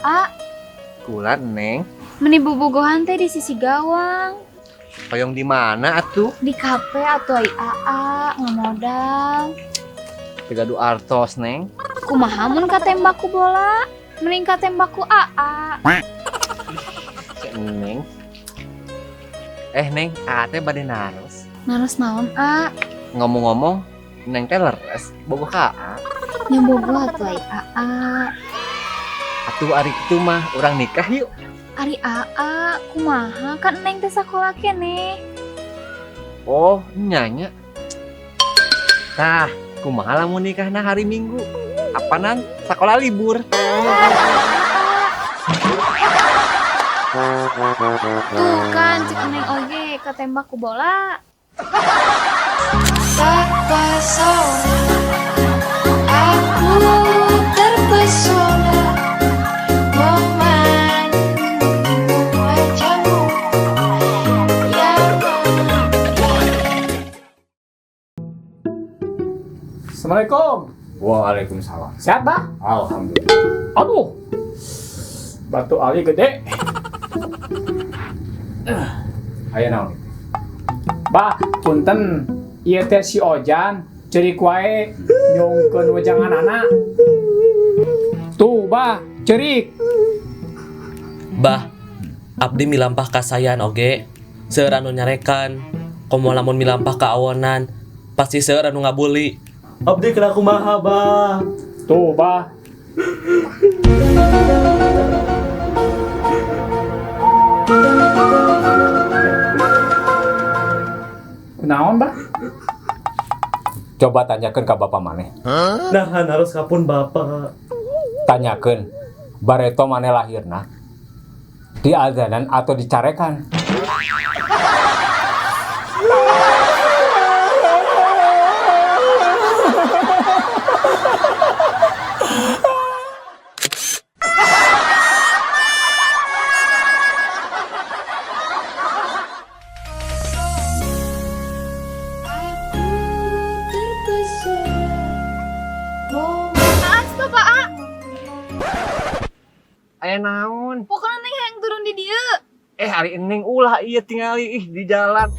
Aa. Kula Neng. Meni bobogohan teh di sisi gawang. Hoyong di mana atuh? Di kafe atuh ai Aa ngamodal. Teu gaduh artos Neng. Kumaha mun katembak ku bola? Mending katembak ku Aa. Si Neng. Neng, Aa teh bade naros. Naros naon A? Ngomong-ngomong, Neng teh leres bogoh ka Aa. Nya bogoh atuh ai Aa. Atuh ari kitu mah urang nikah yuk. Ari Aa kumaha kan Neng teh sakola keneh. Oh, nya nya. Tah, kumaha lamun nikahna hari Minggu? Apanan sakola libur. Tuh kan cek Neng oge katembak ku bola. Terpesona, aku terpesona memandang wajahmu yang Assalamualaikum. Waalaikumsalam. Sehat, Bah? Alhamdulillah. Aduh. Batu ali gede. Aya naon? Bah, punten. Ieu teh si Ojan ceurik wae nyungkeun wejangan anak. Tuh, Bah, ceurik. Bah, abdi milampah kasayan oge. Seueur anu nyarekan. Komo lamun milampah ka awonan, pasti seueur anu ngabuli. Abdi kena kumaha, Bah? Tuh, Bah. Kunaon, Bah? Coba tanyakeun ka bapak maneh. Nah, harus kapun bapak. Tanyakeun bareto maneh lahirna di azanan atau dicarekan. Stop, Aa. Aya naon? Pokoknya Neng hayang turun di dieu. Ari Neng ulah ieu tingali ih di jalan.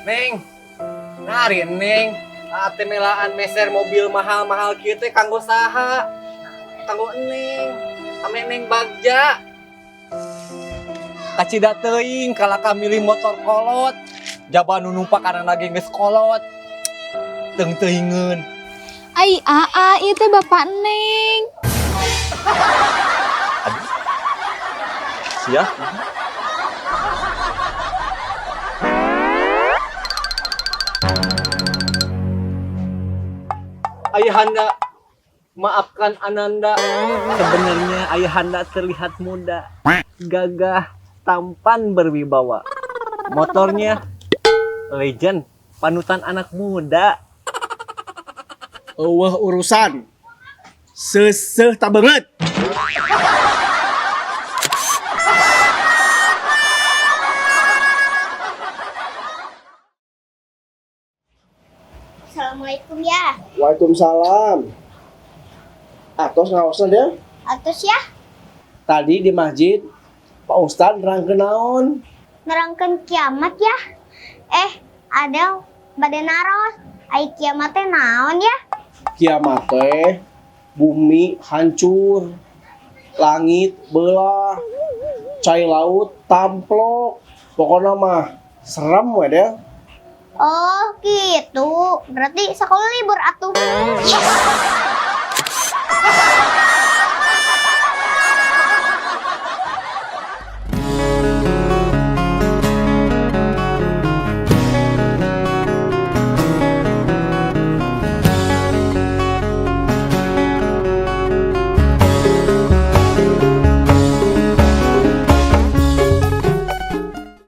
Neng, nah ari Neng, ate melaan meser mobil mahal-mahal kieu teh kanggo saha? Kanggo Neng, ame Neng bagja. Kacida teuing kalaka milih motor kolot. Jaba nu numpak karena lagi geus kolot. Teung teuingeun. Ai Aa, ieu teh bapak Neng. Aduh. Sia. Ayahanda, maafkan Ananda. Sebenarnya Ayahanda terlihat muda, gagah, tampan, berwibawa. Motornya legend, panutan anak muda. Eueuh urusan. Seuseuh tak banget. Assalamualaikum ya. Waalaikumsalam. Atos ngaosna dia? Atos ya. Tadi di masjid Pak Ustad nerangkeun naon? Nerangkeun kiamat ya. Ada bade naros. Ai kiamat teh naon ya? Kiamat teh bumi hancur, langit belah, cai laut tamplok. Pokoknya mah serem we deh. Oh gitu, berarti sekolah libur atuh. Yes.